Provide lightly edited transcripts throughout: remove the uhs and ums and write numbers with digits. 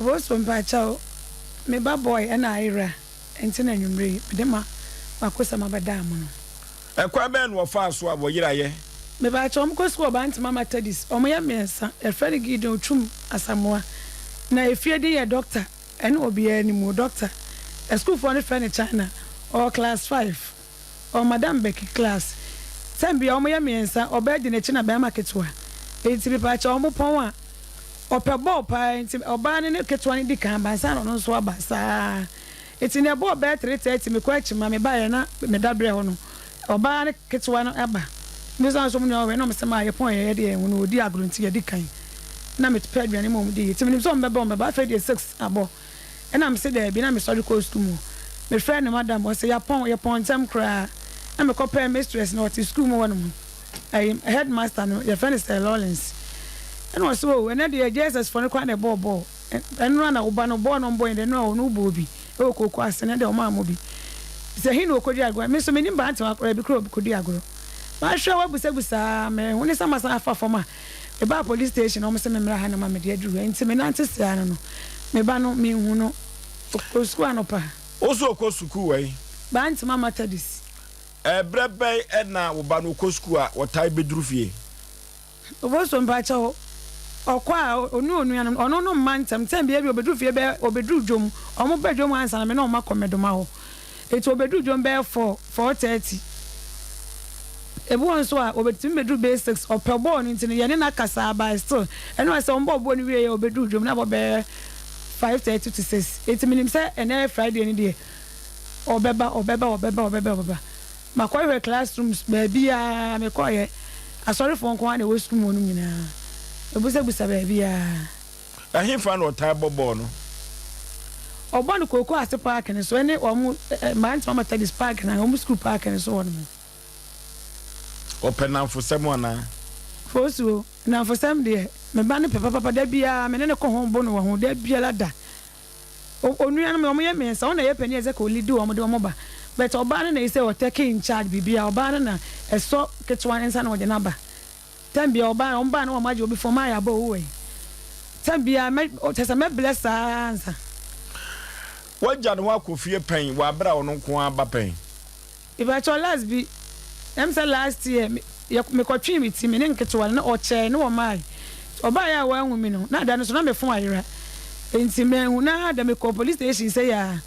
Obosuo mpakyɛw me ba boy ɛna ayera nti na anwumerɛ yi mede ma makosɛm abɛdaa mo no. Ɛkwan bɛn na wɔfaa so a wɔyeraeɛ? Mepakyɛw ɔmo kɔ sukuu wɔ Bantama Methodist ɔmo yɛ miɛnsa yɛfrɛ no Gideon Twum Asamoah na efie din yɛ Doctor ɛne obiara nim o Doctor asukuufoɔ no frɛ no China ɔwɔ class five. Ɔ madam Becky class sɛn bia ɔmo yɛ miɛnsa ɔbaa di nakyi na bɛɛma ketewa nti mepaakyɛw ɔmo pɔn a ɔpɛ bɔɔl paa nti ɔbaa no ne ketewa no di kan ba ansa na ɔno nso aba saa nti nea ɛbɔɔ bɛyɛ 3:30 mekɔ akyi ma mebaeɛ na meda brɛ hɔ no ɔbaa ne ketewa no aba mebisa nso ɔmo nua ɔwɛ na ɔmo sɛ maa yɛpɔn yɛyɛ deɛ ɛho no ɔdi agorɔ nti yɛdi kan na mepɛ aduane ma ɔmo di nti menim sɛ ɔmo bɛba ɔmo bɛba afei deɛ 6 abɔ. Ɛna mese daabi na mesɔre kɔɔ sukuu mu. Mefrɛɛ no madam, ɔse yɛapɔn, yɛpɔn ntɛm koraa. Na mekɔpɛɛ mistress no, ɔte sukuu mu hɔ nom, ɛyi headmaster no, yɛfrɛ no Sir Lawrence. Ɛna ɔse oh ɛnɛ deɛ JSS foɔ no koraa na ɛbɔɔ bɔɔl, ɛnora na wo ba no bɔɔl no ɔmbɔɔ yi deɛ ɛnora ɔno wobɔɔ bi ɛwɔ kooko ase, ɛnɛ deɛ ɔmo ammɔ bi. Sɛ he na ɔkɔdi agorɔ, me nso mennim Bantama koraa bi koraa ɔkɔdi agorɔ. Mahwɛ wabusabusa aa, mehu ne sɛ masan afa fam a, Mebaa police station na wɔn se me mmra ha na ma mede aduru ha nti me nante sea no no me ba no me nhu no ɔkɔ sukuu anɔpa. Wo nso ɔkɔ sukuu wɛn? Bantama Methodist. Ɛberɛ bɛn na wo ba no ɔkɔ sukuu a ɔtae bɛduru fie? Oboso mpakyɛw ɔkɔ a ɔne onua no ɔno no mma ntɛm tɛm biara bi ɔbɛduru fie bɛyɛ ɔbɛduru dwom ɔmo ba dwom ansa na me ne ɔmo akɔ medoma hɔ. Enti obeduru dwom bɛyɛ four, 4:30. Ebi wɔ hɔ nso a, obetumi beduru bɛyɛ 6. Ɔpɛ bɔɔl no nti no, yɛne no akasa but still, ɛno a sɛ wɔbɔɔ bɔɔl no wieeɛ a, obeduru dwom no abɔ bɛyɛ 5:30 to 6. Enti menim sɛ ɛnnɛ yɛ Friday no deɛ, ɔbɛba, ɔbɛba, ɔbɛba, ɔbɛba, ɔbɛba. Makɔhwehwɛ classrooms baabiara, mekɔeɛ, asɔrefoɔ nko ara na ɛwɔ sukuu mu hɔ nom nyinaa. Mabisabisa baabiara. Ɛhefa na ɔtaa bɔ bɔɔl no? Ɔbɔ no Cocoa Ase Park no so ɛne wɔn Mmerantewa Methodist Park no wɔn sukuu park no so hɔ nom. Ɔpɛ nnamfosɛm anaa? Fosuo, Nnamfosɛm deɛ, me ba no pɛ papapa. Da biara me ne no kɔ ho bo no wɔ ho, da biara da. Onua no, wɔyɛ mmiɛnsa, ɔno na ɛyɛ panin a ɛsɛ sɛ ɔlidi wɔn de wɔn ba. But ɔbaa no na ɛsɛ sɛ ɔtake in charge biribiara, ɔbaa no na ɛsɔ ketewa no nsa na ɔde no aba. Time biara ɔbaa wɔn baa na wɔn agye obi fam ayɛ abɔ owu wɛn. Time biara mɛ kyɛ sɛ mɛ blɛ saa ansa. Wagya ne ho akɔ fie pɛn wɔ abere a ɔno nko ara ba pɛn? Mepakyɛw last bi ɛm sɛ last year me yɛ mekɔ twee me ti me ne nketewa no na ɔkyɛɛ ne ɔmae ɔbaeɛ a wanhu me no na da no so na me fon ayera nti manhu na da mekɔɔ police station sɛ yaa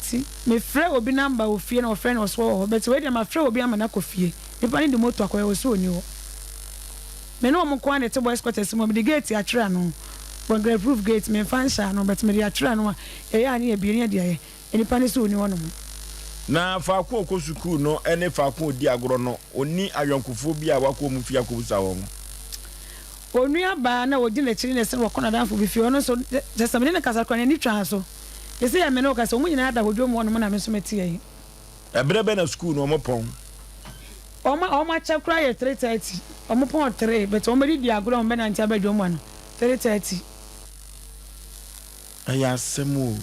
nti me frɛ obi number wɔ fie na ɔfrɛ no ɔso ɔwɔ hɔ but wei deɛ mafrɛ obi ama no akɔ fie. Nipa no de moto akɔyɛ hɔ so ɔnni hɔ. Me ne wɔn nko ara na ɛte boys quarters mu hɔ. Mede gate atwere ano. Burglary proof gate, memfa nhyɛ ano but mede atwere ano a yɛyɛ a ne yɛabue ne yɛde ayɛ. Nipa no so ɔnni hɔnom. Na faako a ɔkɔ sukuu no ne faako a ɔdi agorɔ no, ɔnni ayɔnkofoɔ bi a wakɔ wɔn fie akɔbisa wɔn. Onua baa na ɔdi n'akyiri na ɛsɛ wakɔ n'adamfo bi fie. Ɔno nso, kyerɛ sɛ me ne no kasa koraa n'ani twaa so. Seesei a me ne wo kasa yi, wɔn nyinaa da hɔ dwom hɔnom na me nso mete ha yi. Ɛberɛ bɛn na sukuu no wɔn pɔn? Wɔn a wɔn akyɛ koraa yɛ 3:30. Wɔn pɔn three but wɔn bɛdidi agorɔ a wɔn bɛnante aba dwom ano 3:30. Ɛyɛ asɛm o.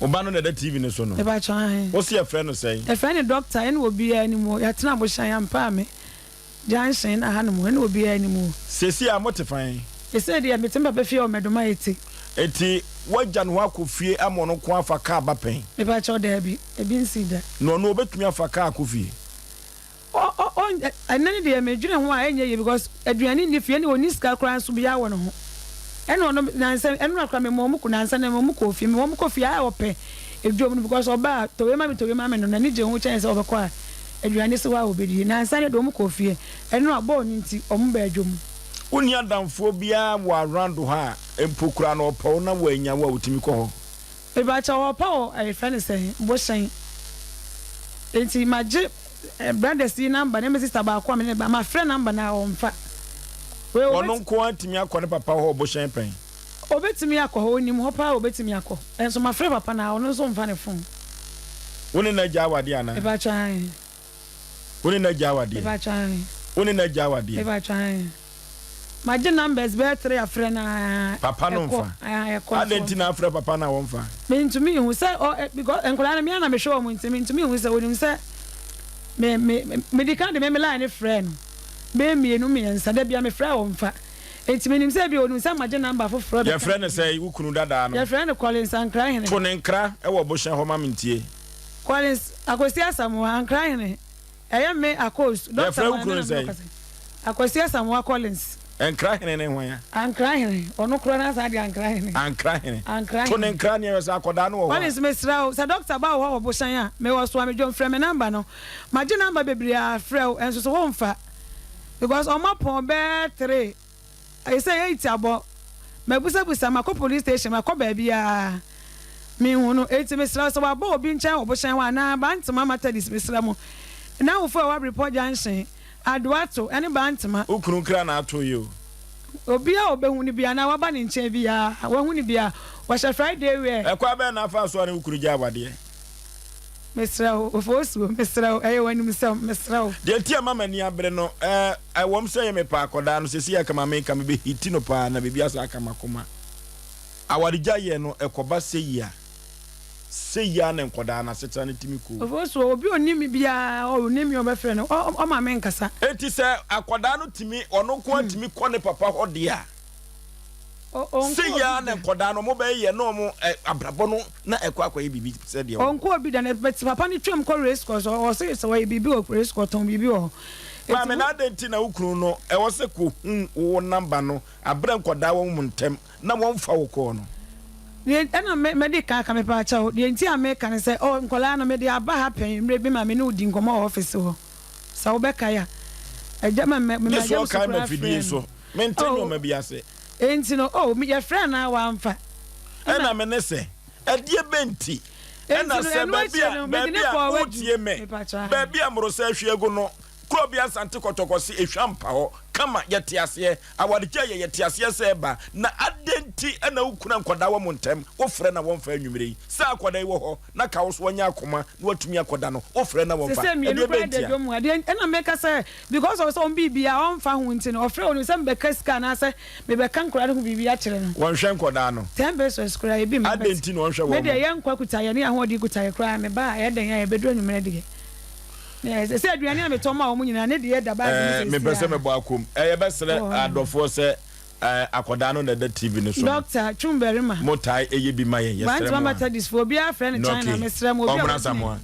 Wo ba no na ɛda TV no so no? Mepakyɛw ahe. Wo se yɛfrɛ no sɛn? Yɛfrɛ no Doctor ɛna obiara nim o. Yɛatena Abohyɛn Ampaame Junction na hanom ɛna obiara nim o. Seesei a mote fan? Seesei deɛ mete me papa fie wɔ Medoma Ete. Enti woagya ne hɔ akɔ fie ama ɔno nko afa kaa ba pɛn? Mepakyɛw daabi, ebi nsii da. Na ɔno obetumi afa kaa akɔ fie? Ɔ ɔ ɔ ɛnɛ no deɛ medwene ho a ɛnyɛ yie because aduane nni fie ɛna ɔnni sika koraa nso biara wɔ ne ho ɛna ɔno nansa ɛnora koraa mema wɔn kɔ nansa na mema wɔn kɔɔ fie mema wɔn kɔ fie a ɔpɛ edwom no because ɔba a tɔ wei ma me tɔ wei ma me no n'ani gye ho kyɛn sɛ ɔbɛkɔ a aduane si hɔ a ɔbɛdie nansa no deɛ wɔn kɔɔ fie ɛnora bɔɔl no nti wɔn baa dwom. Wonni adamfoɔ biara wɔ around hɔ a mpo koraa no ɔpɛ wo na wannya wo a ɔtumi kɔ hɔ? Mepakyɛw ɔpɛ wɔ yɛfrɛ no sɛn bohyɛn nti magye brothers yi number ne me sister baako a me ne no ba mafrɛ number no a ɔmfa. Wei Ɔno nko ara tumi akɔ ne papa hɔ bohyɛn pɛn? Obetumi akɔ hɔ onim hɔ paa obetumi akɔ nso mafrɛ papa no a ɔno nso mfa ne phone. Wo ne no agya awadeɛ anaa? Mepakyɛw ae. Wo ne no agya awadeɛ? Mepakyɛw ae. Wo ne no agya awadeɛ? Mepakyɛw ae. Magye numbers bɛyɛ three afrɛ no aa Papa no ɛkɔ nfa? aa ɛkɔ Adɛn nso nti na ɔmfa. afrɛ papa no a wɔmfa? Mentumi nhu sɛ ɔ ɛ because nkwadaa no me ara na mehwɛ wɔn nti mentumi nhu sɛ onim sɛ me me medi kan de me me line no frɛɛ no bɛyɛ mmienu mmiɛnsa da biara mefrɛ a ɔmfa. Enti menim sɛ ebia onim sɛ magye number foforɔ rebɛka Yɛfrɛ me no ho. sɛn, wo kunu dadaa no? Yɛfrɛ no Collins Ankrahene. To ne nkra wɔ bohyɛn hɔ ma mentie. Collins Akwasi Asamoah, Ankrahene. Ɛyɛ me Akos, Doctor Yɛfrɛ wo Maame kunu na no me sɛn? ɔkasa yi. Akwasi Asamoah Collins. Nkrahene ne hwan a? Ankrahene, ɔno koraa na saa deɛ Ankrahene. Ankrahene. Ankrahene. To ne nkra neɛ hwɛ sɛ akɔdaa no wɔ hɔ a. Collins mesrɛ wo, sɛ doctor ba wo hɔ wɔ Bohyɛn a, mewɔ Soamedwom, frɛ me number no. Magye number bebree a frɛ wo, nso so womfa. Because ɔmo apɔn bɛɛ tre. Ayɛ sɛ 8 abɔ. Mabusabusa, makɔ police station, makɔ baabiara, menhu no. Enti mesrɛ wo, sɛ waba obi nkyɛn wɔ Bohyɛn hɔ anaa Bantama Methodist, mesrɛ mo. N'awofo a ɛwɔ Abrepɔ Junction, Adoato ne Bantama. Wo kunu kra na ato yi o. Obiara a obehu no biara anaa waba ne nkyɛn biara, wahu no biara, wɔhyɛ Friday wear. Ɛkwan bɛn na afaa so a ne wo kunu gyae awadeɛ? Mesrɛ wo, Ofosuo, mesrɛ wo, ɛyɛ w'animsɛm, mesrɛ wo. Deɛ nti a ɛma m'ani abere no, eh, ɛwɔm sɛ ɛyɛ me pɛ akɔdaa no, seesei anka ma menka, mebɛhiti no paa na biribi asan aka m'akoma. Awaregyaeɛ no, ɛkɔba sei a, sei ara na nkɔdaa no asetena no tumi kɔ o. Ofosuo, obi a ɔnim me biara, ɔnim me a ɔbɛfrɛ no, ɔma menkasa. Enti sɛ akɔdaa no tumi, ɔno nko ara tumi kɔ ne papa hɔ deɛ a, Sei ara na nkɔdaa no ɔmo bɛyɛ yɛ na ɔmo abrabɔ no na ɛkɔ akɔyɛ biribi sɛ deɛ ɔmo. Ɔnkɔ obi da na but papa no twam kɔ race course ɔse sɛ ɔyɛ biribi wɔ race course ɔtɔn biribi wɔ hɔ. Maame na adɛn nti na wo kunu no ɛwɔ sɛ kɔ hu wo number no abrɛ nkɔdaa wɔ mo ntɛm na wɔn fa wo kɔɔ no. Deɛ ɛna me mɛdi kan aka mepaakyɛw deɛ nti a meka ne sɛ oh nkɔlaa no mede aba ha pɛn mmerɛ bi ma me ne wo di nkɔmɔ wɔ office hɔ sɛ wo bɛkae a agya ma me Gye ma so agya me so ɔkae ma koraa fidie frɛ so no mente oh nnoɔma bi ase. Enti no, oh, me, yɛfrɛɛ no a wamfa. Ɛna. Ɛna me ne sɛ, Ɛdeɛ bɛn nti? Enti Ɛna no, sɛ ɛno baabi akyire a, no, mede baabi no a, kɔɔ wadu. wotie me, Mepakyɛ, ahe. baabi a mmorosa ahwie agu no, kuro bi Asante Kɔtɔkɔ se ehwa mpa hɔ, kama, yɛte aseɛ, awaregyaeɛ yɛ, yɛte aseɛ sɛ ɛba, na adɛn nti na wo kunu ankɔda wɔ mo ntɛm, wofrɛ na wɔmfa anwumerɛ yi, sɛ akwadaa yi wɔ hɔ, na ka wo so wanya akoma na watumi akɔda no, wofrɛ na wɔmfa, Sesei mmienu ɛdeɛ koraa bɛn da ntia? dwom mu ha. Deɛ ɛna meka sɛ because of sɛ ɔn biribiara ɔmfa ho nti no, ɔfrɛ onim sɛ mebɛka sika anaasɛ mebɛka nkwadaa no ho biribi akyerɛ no. Wɔnhwɛ nkwadaa no. Ten pesos koraa ebi mma Adɛn but nti na ɔnhwɛ me wɔn? deɛ yɛn nkwa kuta yɛn ne ahoɔden kuta yɛ koraa me ba a ɛyɛ dɛn a yɛbɛduru anwummerɛ deɛ na ɛsɛ sɛ aduane a metɔ ma wɔn nyinaa ne deɛ da baage mu Ɛɛ, mepɛ seesei sɛ ara. mebɔ akom. Ɛɛ, yɛbɛsrɛ Wɔ hɔ nom. adɔfoɔ sɛ ɛɛ, akwadaa no na ɛda TV no so no. Doctor, Twum Barima. Motae yɛ bi ma yɛn, yɛsrɛ Bantama mo a. Methodist foɔ obiara frɛ no China Okay. mesrɛ mo obi a Ɔmmra wadi ne Asamoah.